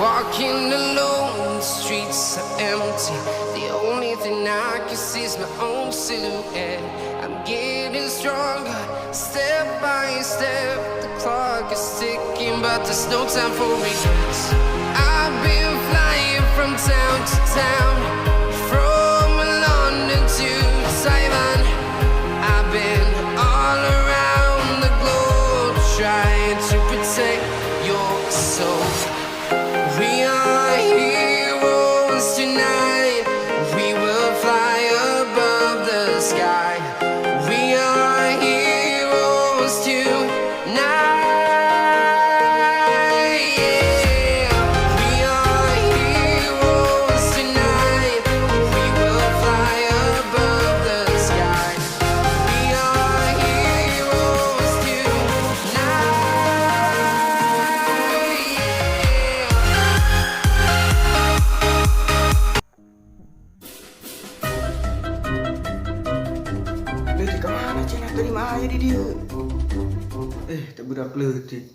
Walking alone, the streets are empty. The only thing I can see is my own silhouette. I'm getting stronger, step by step. The clock is ticking, but there's no time for regrets. I've been flying from town to town, from London to Taiwan. I've been all around the globe trying to protect your soul. We are heroes tonight. We will fly above the sky. We are heroes tonight. Yeah. We are heroes tonight. We will fly above the sky. We are heroes tonight. Yeah. Leutik kemana cenah, tadi mah aya di dieu. Eh, teu budak leutik.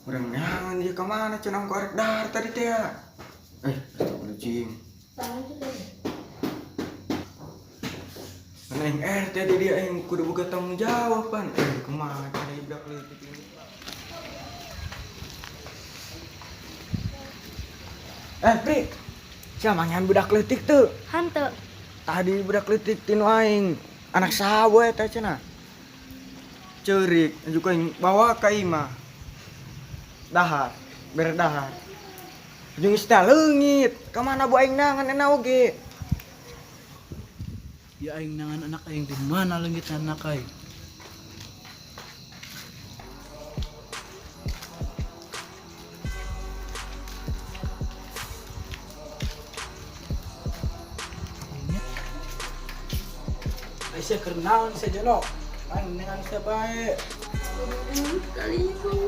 Urang neangan dia kemana cenah, ku arek dahar tadi teh ya. Eh, astagfirullahaladzim. Mana yang RT di dia yang kudu boga tanggung jawab pan. Eh, kemana cenah budak leutik ini? Eh, Pri. Sia manggihan budak leutik tuh? Hanteu. Tadi budak leutik tinu aing. Anak saha eta cenah? Ceurik, juga aing bawa ka imah. Dahar, bere dahar. Jeung geus teh leungit. Ka mana bu aing neangan enak oge? Ya aing neangan anak aing, di mana leungit anak aing? Aisyah keur naon sia, Jono? Aing neangan sia bae. Kali kau.